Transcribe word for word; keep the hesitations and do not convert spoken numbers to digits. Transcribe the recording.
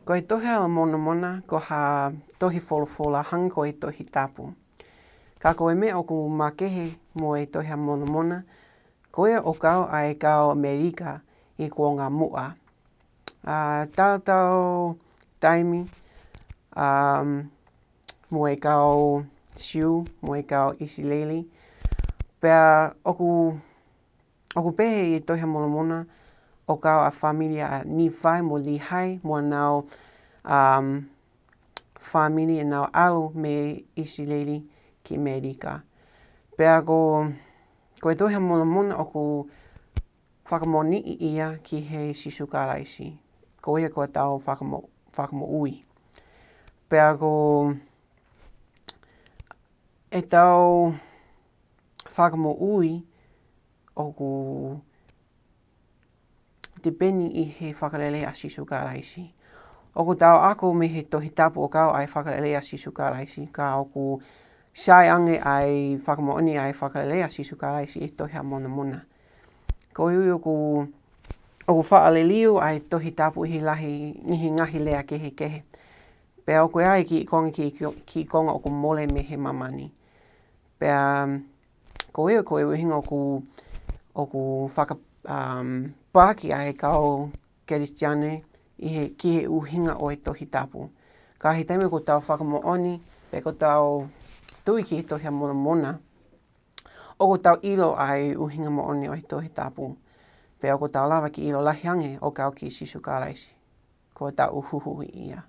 Ko e Tohi ʻa Molomona, ko ha tohi folofola hangē ko e Tohi Tapu. Ka ko e meʻa ʻoku makehe mo e Tohi ʻa Molomona, ko ia ʻoku kau ai e kau ʻAmelika ʻi he kuonga muʻa. ʻA, tautau taimi, um, mo e kau Siu, mo e kau ʻIsileli. Pea ʻoku, ʻoku pehē ʻi he Tohi ʻa Molomona, ʻoku kau ʻa e fāmili ʻa Nīfai mo Līhai, mo ʻenau, um, fāmili ʻenau ʻalu mei ʻIsileli ki ʻAmelika. Pea ko, ko e Tohi ʻa Molomona ʻoku fakamoʻoniʻi ia ki he Sīsū Kalaisi. Ko ia ko ʻetau fakamo-, fakamoʻui. Pea ko ʻetau fakamoʻui ʻoku tipeni ʻi he fakalelei ʻa Sīsū Kalaisi. ʻOku tau ako mei he Tohi Tapu ʻoku kau ai e fakalelei ʻa Sīsū Kalaisi, ka ʻoku sai ange ʻa e fakamoʻoni ʻa e fakalelei ʻa Sīsū Kalaisi ʻi he Tohi ʻa Molomona. Koeʻuhi ʻoku, ʻoku faʻa liliu ʻa e Tohi Tapu ʻi he lahi, ʻi he ngaahi lea kehekehe. Pea ʻoku ʻi ai e kiʻi konga, kiʻi, kiʻi konga ʻoku mole mei he māmani. Pea ko ia ko e ʻuhinga ʻoku, ʻoku faka-, um, paaki ʻa e kau Kalisitiane ʻi he, ki he ʻuhinga ʻo e Tohi Tapu. Ka ʻi he taimi ʻoku tau fakamoʻoni, pe ʻoku tau tui ki he Tohi ʻa Molomona, ʻoku tau ʻilo ʻa e ʻuhinga moʻoni ʻo e Tohi Tapu. Pea ʻoku tau lava ke ʻilo lahi ange ʻo kau kia Sīsū Kalaisi. Ko ʻetau huhuʻi ia.